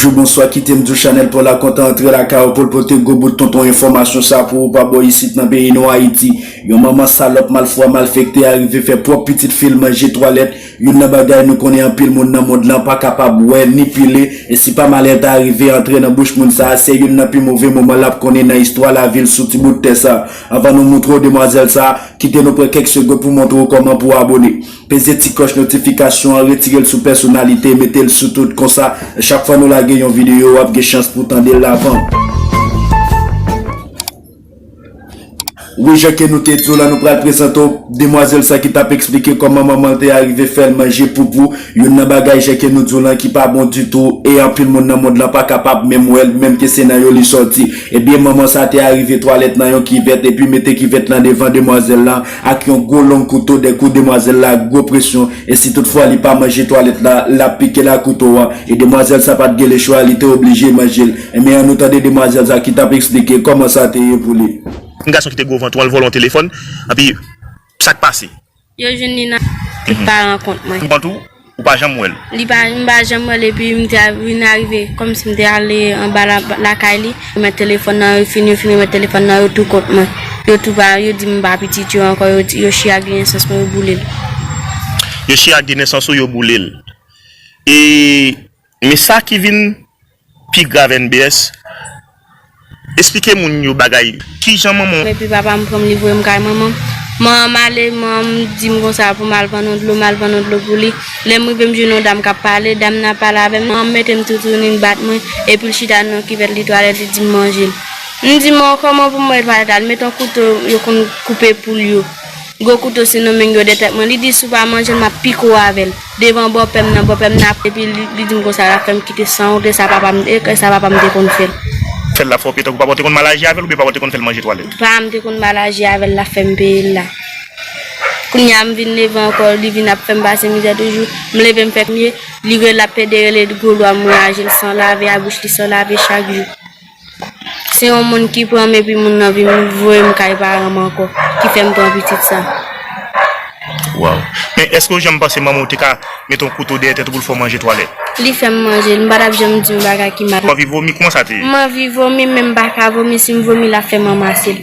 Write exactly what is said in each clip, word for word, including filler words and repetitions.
Jou bonswa, kite m di w chanèl pa w la kontan antre lakay ou pou l pote gwo bout tonton enfòmasyon sa pou ou pa bò isit nan peyi nou Ayiti. Yon manman salòp, malfwa, malfektè arive fè pwòp pitit fi l manje twalèt. Youn nan bagay nou konnen anpil moun nan mond lan pa kapab wè ni pile, e si pa malè ta rive antre nan bouch moun sa a, se youn nan pi move moman l ap konnen nan istwa lavi l sou ti bout tè sa a. Anvan nou montre w demwazèl sa a, kite nou pran kèk segonn pou montre w kòman pou w abone. Peze ti klòch notifikasyon an, retire l sou pèsonalite, mete l sou tout, konsa, chak fwa nou lage yon videyo, w ap gen chans pou w tande l avan. Wi, jan ke nou te di w la, nou pral prezante w demwazèl sa ki t ap eksplike kòman manman l te arive fè l manje poupou, youn nan bagay, jan ke nou di w lan, ki pa bon ditou, e anpil moun nan mond lan pa kapab menm wè l, menm ke se nan yo li sòti. Ebyen, manman sa te arive twalèt nan yon kivèt, epi mete kivèt lan devan demwazèl lan, ak yon gwo long kouto, de kou demwazèl la gwo presyon, e si toutfwa li pa manje twalèt la, l ap pike l ak kouto a, e demwazèl sa pa t gen lechwa, li te oblije manje l. Ebyen, ann nou tande demwazèl sa ki t ap eksplike kòman sa te ye pou li. Yon gason ki te gwo vant ou al vòlè yon telefòn, epi sa k pase? Yo jwenn li nan, li pa rankont mwen. Rankont ou? Ou pa janm wè l? Li pa, m pa janm wè l, epi m te a-, vin arive, kòmsi m te ale anba la, lakay li, remèt telefòn nan, yo fin, yo fin remèt telefòn nan, yo tou kont mwen. Yo tou pa, yo di m pa pitit yo ankò, yo, yo chire ak denesans mwen, yo boule l. Yo chire ak denesans ou, yo boule l. E, men sa ki vin pi grav, N B S, eksplike moun yo bagay. Kijan manman w? Epi papa m pran m, li voye m kay manman m. Manman m ale, manman m di m konsa pou m al vann yon dlo, m al vann yon dlo pou li. Lè m rive, m jwenn yon dam k ap pale, dam nan ap pale avè m, manman m mete m toutouni, l bat mwen, epi l chita nan yon kivèt, li twalèt, li di m manje l. M di, "Bon, kòman pou m manje twalèt la?" L mete yon kouto, yo konn koupe poul yo. Gwo kouto se nan men yo dèyè tèt mwen. Li di, "Si w pa manje l, m ap pike w avè l." Devan bòpè m nan, bòpè m nan, epi li, li di m konsa, l ap fè m kite sanwont, e sa papa m, e sa papa m te konn fè l. Fè l la fè w peye tankou papa w te konn mal aji avè l, oubyen papa w te konn fè l manje twalèt? Papa m te konn mal aji avè l, l ap fè m peye l la. Kounye a, m vin leve ankò, li vin ap fè m pase mizè toujou. M leve, m fè kòmye, li rele, l ap pede rele gwo lwa, m raje l san lave, a bouch li san lave chak jou. Se yon moun ki pran m epi moun nan vin voye m kay paran m ankò, ki fè m pran pitit sa. Waw. Men èske w janm panse manman w te ka mete yon kouto dèyè tèt ou pou l fè w manje twalèt? Li fè m manje l, m pa t ap janm di yon bagay ki mal. Ou anvi vomi, kòman sa te ye? M anvi vomi, men m pa ka vomi, si m vomi, l ap fè m ranmase l.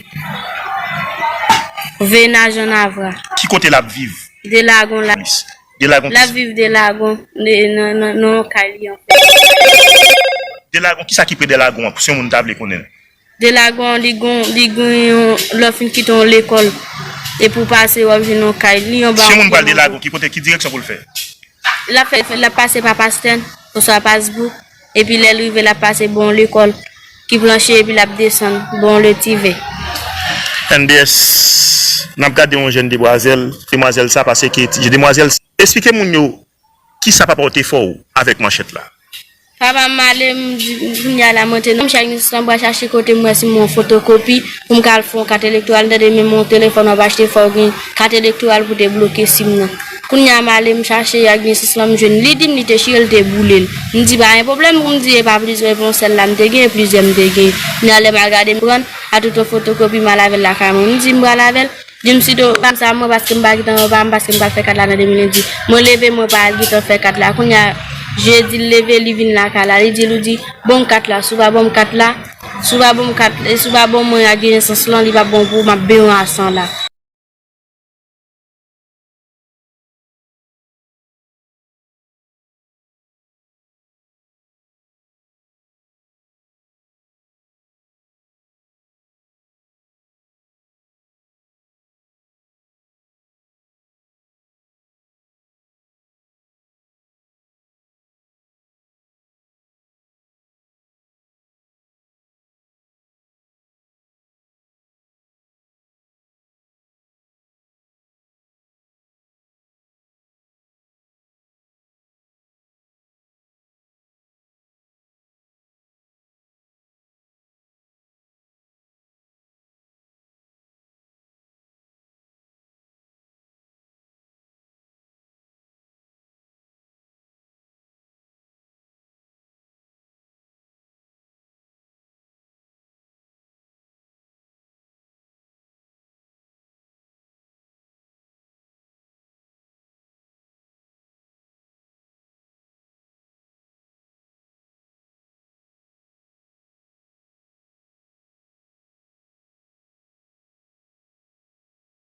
Venaj an avra. Ki kote l ap viv? Delagon la. Delagon. L ap viv Delagon, nan, nan, nan yon kay li an fè. Delagon, kisa ki pre Delagon an, si yon moun ta vle konnen? Delagon, li gon, li gen yon, lè w fin kite yon lekòl, epi w pase, w ap jwenn yon kay, li anba yon gwo mango. Si yon moun pral Delagon, ki kote, ki direksyon pou l fè? L ap fè, l ap pase pa Pastèn, oswa Pasbouk. Epi lè l rive, l ap pase bò yon lekòl ki planche, epi l ap desann bò yon letivè. N B S, n ap gade yon jèn demwazèl, demwazèl sa, paske ti demwazèl sa. Eksplike moun yo kisa papa w te fè w avèk manchèt la. Papa m ale, m di, kounye a la, mwen te nan, m chak nesans lan, m pral chache kote m wè si m wè yon fotokopi, pou m ka al fè yon kat elektoral, m tande menm yon telefòn w ap achte, fò w gen kat elektoral pou te bloke sim nan. Kounye a, m ale, m chache ak nesans lan, m jwenn li, di m li te chire l, te boule l. M di, "Pa gen pwoblèm," pou m di, "e pa plizyè, e pa yon sèl la m te gen, e plizyè m te gen." Kounye a, lè m al gade, m pran, a tout yon fotokopi, m al avè l lakay mwen. M di, "M pral avè l." Di m, "Si do, pa m sa, mwen, paske m pa gentan wè papa m, paske m pa t fè kat la nan de mil lendi." Mwen leve, mwen pa al gentan fè kat la. Kounye a, jedi, l leve, li vin lakay la. Li di, li di, "Ban m kat la, si w pa ban m kat la, si w pa ban m kat, si w pa ban mwen ak nesans lan, li p ap bon pou ou, m ap benyen w a san la."